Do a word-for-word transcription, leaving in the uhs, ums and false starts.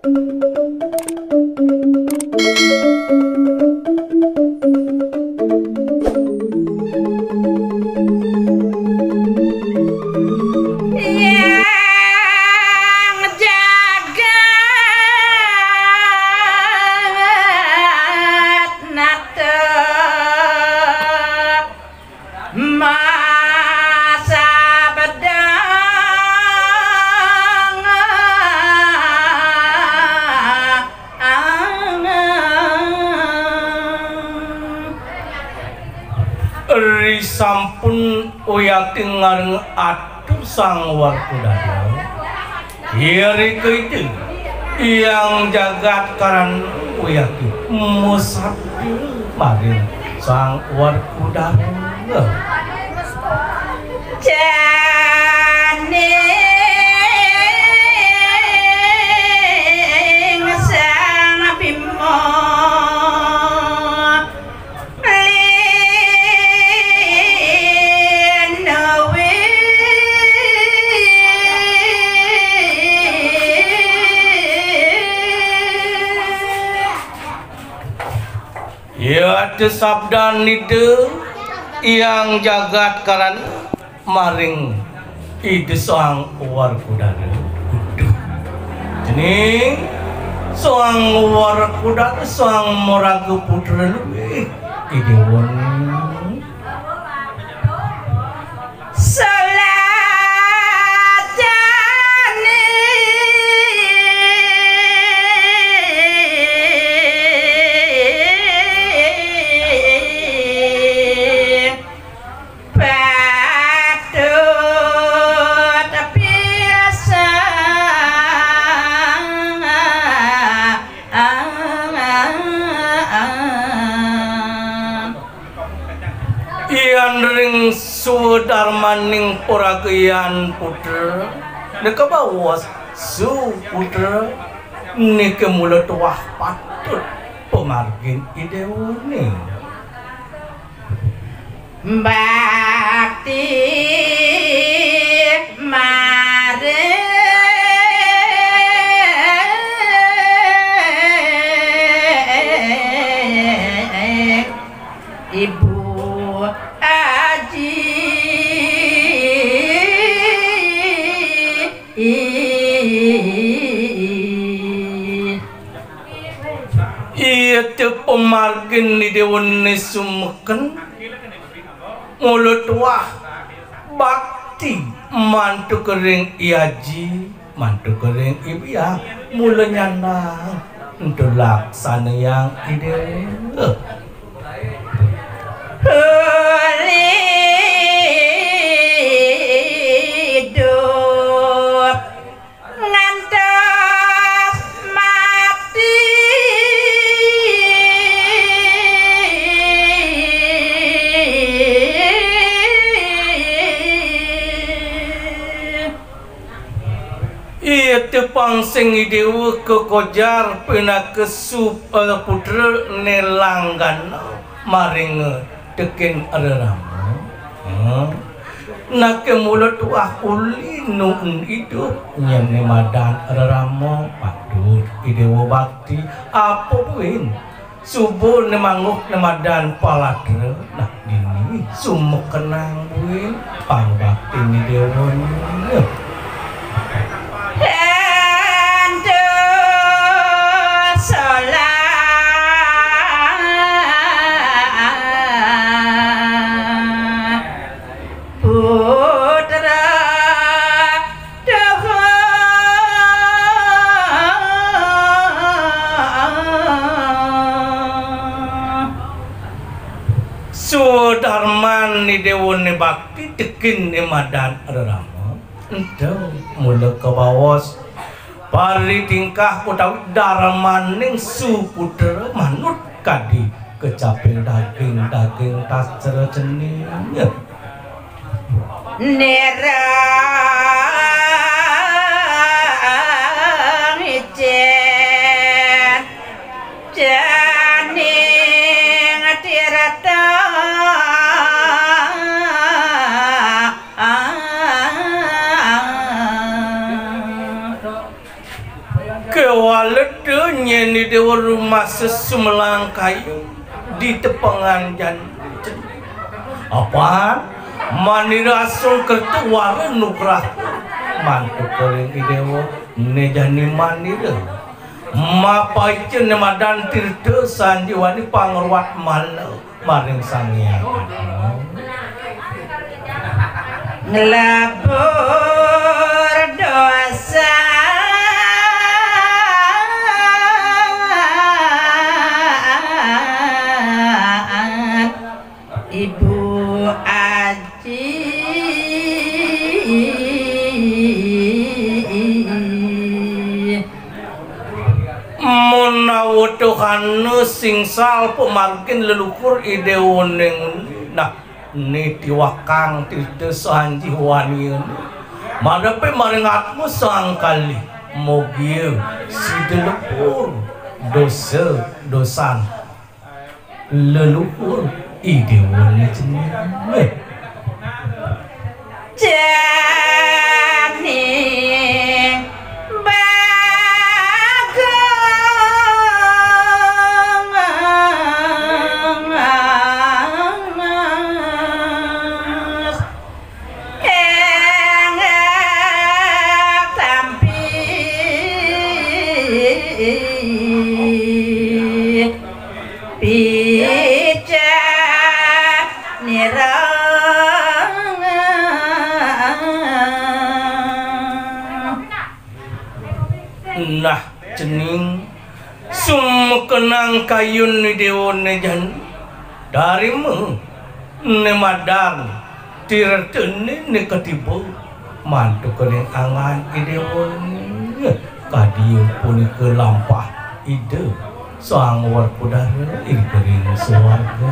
Yang jagat nata masa bedang. Ri sampun uyati ngareng atur Sang Werkudara. Irika ida Hyang Jagat Karana uyati masabda maring Sang Werkudara. Janing Sang Bima. Yata sabdan Ida Hyang Jagat Karana maring Ida Sang Werkudara. Duh. Cening Sang Werkudara, Sang Maraga Putra luih. Ida wan. Salajane patut pirsang. Yan ring swadarmaning paragayan putra, neka baos suputra, niki mula tuah patut pamargin idewane. Bakti maring Ibu Aji. Iya te pamargin idewane sumeken, mula tuah bakti mantuk ring I Aji. Mantuk ring I Biang, mula nyandang, ento laksanayang idewa. Uli idup ngantos mati. Iya te pang sing idewa kakojar pinaka suputra ne langgana maring tekén rerama. Hmm. Naké mula tuah uli nuun idup nyén né madan rerama patut idewa bakti apa buin. Suba né mangguh né madan palatra, nah dini sumekenang buin pangbaktin idewané. Ento solah putra tuhu. Swadarman idewané bakti tekén né madan rerama. Ento mula kabaos paritingkah utawi darmaning suputra manut kadi kecapil daging-daging sastra cening. Nirang icén cening tirta. Kewaleda nyén I Déwa rumasa sumelang kayun di tepengan jani. Apan manira asul kerta wara nugrah mantuk ring I Déwa né jani manira. Mapaica né madan tirta sanjiwani pangruat mala maring Sang Hyang Agung. Nglebur dosa. Ibu Aji. Menawa tuhana singsal pamargin leluhur I Déwa né, nah, nitiwakang tirta sanjiwaniné. Marepe maring atma sang kalih, mugia sida lebur dosa-dosan leluhur I Déwa né cening. Jani Bagong ing tampi pica nira. Nah, cening sumekenang kayun I Déwa né jani. Darima né madan tirtané né katiba mantuka ring angan I Déwa né. Kadi punika lampah Ida Sang Werkudara ring suarga.